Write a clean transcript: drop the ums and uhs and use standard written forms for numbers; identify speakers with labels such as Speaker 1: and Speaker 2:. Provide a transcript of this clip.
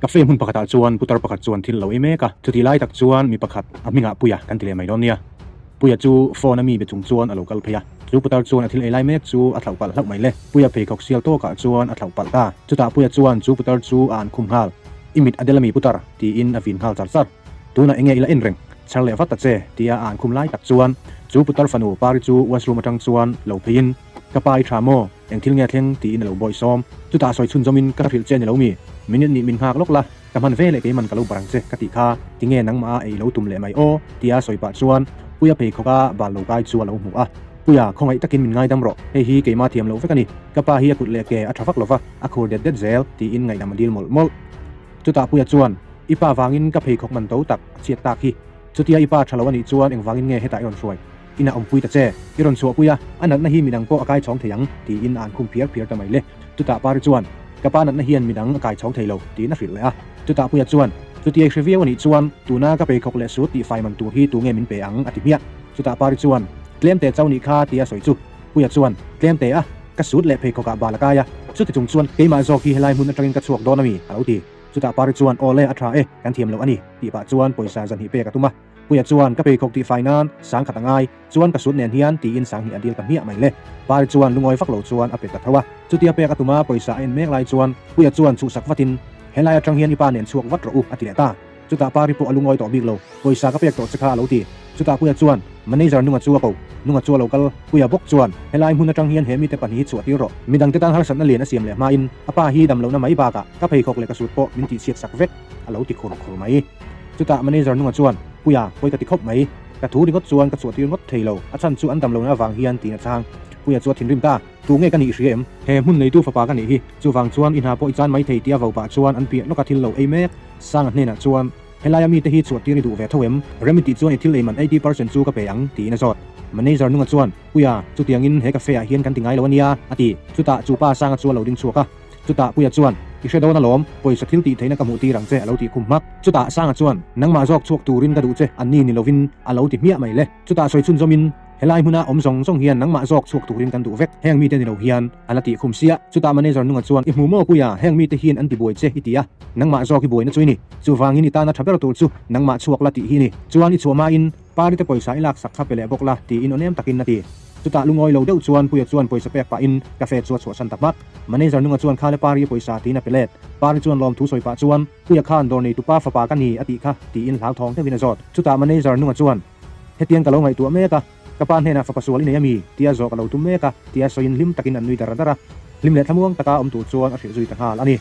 Speaker 1: Cafe hmun pakhatah chuan putar pakhat chuan thil a lo ei mek a, chutih lai tak chuan mi pakhat a hmingah Puia kan ti leh mai dawn nia. Puia chu phone a mi be chung chuan a lo kal phei a, chu putar chuan a thil ei lai mek chu a thlauh palh hlauh mai le. Puia pheikhawk sial tawkah chuan a thlauh palh ta. Chutah Puia chuan chu putar chu a an khum nghal. I mit a del ami putar? tiin a vin nghal char char. Tunah enge ila en reng? Chhar leh vat ta che, tia a an khum lai tak chuan chu putar fanu Pari chu washroom atang chuan lo pheiin, Ka pa i tha maw? Eng thil nge thleng? tiin a lo bawih sawm. Chutah sawi chhunzawmin ka hrilh che ni lo mi? Minute nih min nghak lawk la, ka hman ve leh keiman ka lo bar ang che ka tih kha, tinge nangmah a ei lo tum leh mai aw? tia sawi pah chuan Puia pheikhawk a bal lo kai chu a lo hmu a. Puia, khawngaih takin min ngaidam rawh, hei hi keimah thiam loh vek a ni, ka pa hi a kut leh ke a tha vak lo va, a khur det det zel, tiin ngaihdam a dil mawlh mawlh. Chutah Puia chuan, I pa vangin ka pheikhawk man to tak a chhiat tak hi. Chutia i pa tha lo a nih chuan engvangin nge hetah i rawn hruai? Inah awmpui ta che, i rawn chhuahpui a, a natna hi midang pawh a kai chhawng thei ang, tiin a an khum phiar phiar ta mai le. Chutah Pari chuan, Ka pa natna hian midang a kai chhawng thei lo, tiin a hrilh leh a. Chutah Puia chuan, Chutia i hre viau a nih chuan, tuna ka pheikhawk leh sut tih fai man tur hi tunge min pe ang? a ti hmiah. Chutah Pari chuan, Tlem te chau nih kha, tia sawi chu. Puia chuan, Tlem te a, ka sut leh pheikhawkah bal a kai a, chuti chung chuan keimah zawk hi helai hmun atangin ka chhuak dawn a mi? a lo ti. Chutah Pari chuan, Aw le, a tha e, kan thiam loh a ni, tih pah chuan pawisa zanhnih pek a tum a. Puia chuan, Ka pheikhawk tih fai nan sang khat a ngai, chuan ka sut nen hian, tiin sanghnih a dil ta hmiah mai le. Pari chuan lungawi vak lo chuan a pe ta tho a. Chutia pek a tum a, pawisa a en mek lai chuan Puia chuan chhuhsak vatin, Helai atang hian i pa nen chhuak vat rawh u, a ti leh ta. Chutah Pari pawh a lungawi tawh bik lo, pawisa ka pek tawh che kha a lo ti. Chutah Puia chuan, Manager nunga chu a ko. Nunga chu a lo kal. Puia bawk chuan, Helai hmun atang hian he mite pahnih hi chhuah tir rawh. Midangte tan harsatna lian a siam leh hmain a pa hi damlohna mai bakah ka pheikhawk leh ka sut pawh min tihchhiat sak vek, a lo ti khur khur mai. Chutah manager nunga chuan, Puia, pawi ka ti khawp mai. Ka thu ringawt chuan ka chhuah tir ngawt thei lo, a chhan chu an damlohna avang hian tiin a chhang. Puia chu a thinrim ta. Tu nge ka nih hria em? He hmun neitu fapa ka nih hi. Chuvang chuan i hna pawh i chan mai thei tia vo pah chuan an piah lawka thil lo ei mek. Sanga hnenah chuan, Helaia mite hi chhuah tir i duh ve tho em? Rem i tih chuan i thil ei man 80% chu ka pe ang, tiin a zawt. Manager nunga chuan, Puia, chutiangin he cafe ah hian kan ti ngai lo a nia, a ti. Chutah chu pa Sanga chu a lo ding chhuak a. Chutah Puia chuan, I hre dawn alawm, pawisa thil tih theihna ka hmuh tir ang che, a lo tih khum hmak. Chutah Sanga chuan, Nangmah zawk chhuak turin ka duh che, anni ni lovin, a lo ti hmiah mai le. Chutah sawi chhunzawmin, Helai hmuna awm zawng zawng hian nangmah zawk chhuak turin kan duh vek, heng mite ni lo hian, a la tih khum sia. Chutah manager nunga chuan, I hmu maw Puia, heng mite hian an ti buai che i ti a, nangmah zawk i buaina chu i ni. Chuvangin i tana tha ber tur chu nangmah chhuak la tih hi i ni. Chuan i chhuah hmain Pari te pawisa i laksak kha pe leh bawk la, tiin aw nem takin a ti. Chutah lungawi lo deuh chuan Puia chuan pawisa pek pahin cafe chu a chhuahsan ta hmak. Manager nunga chuan Khale Pari i pawisa tiin a pe let. Pari chuan lawmthu sawi pah chuan, Puia khan dawr neitupa fapa ka ni a tih kha, tiin hlauthawng deuhin a zawt. Chutah manager nunga chuan, Hetiang ka lo ngaihtuah mek a, ka pa hnenah fapa sual i nei a mi? tia zawh ka lo tum mek a, tia sawiin hlim takin an nui dar dar a. Hlim leh thlamuang taka awm tur chuan a hrilh zui ta nghal a ni.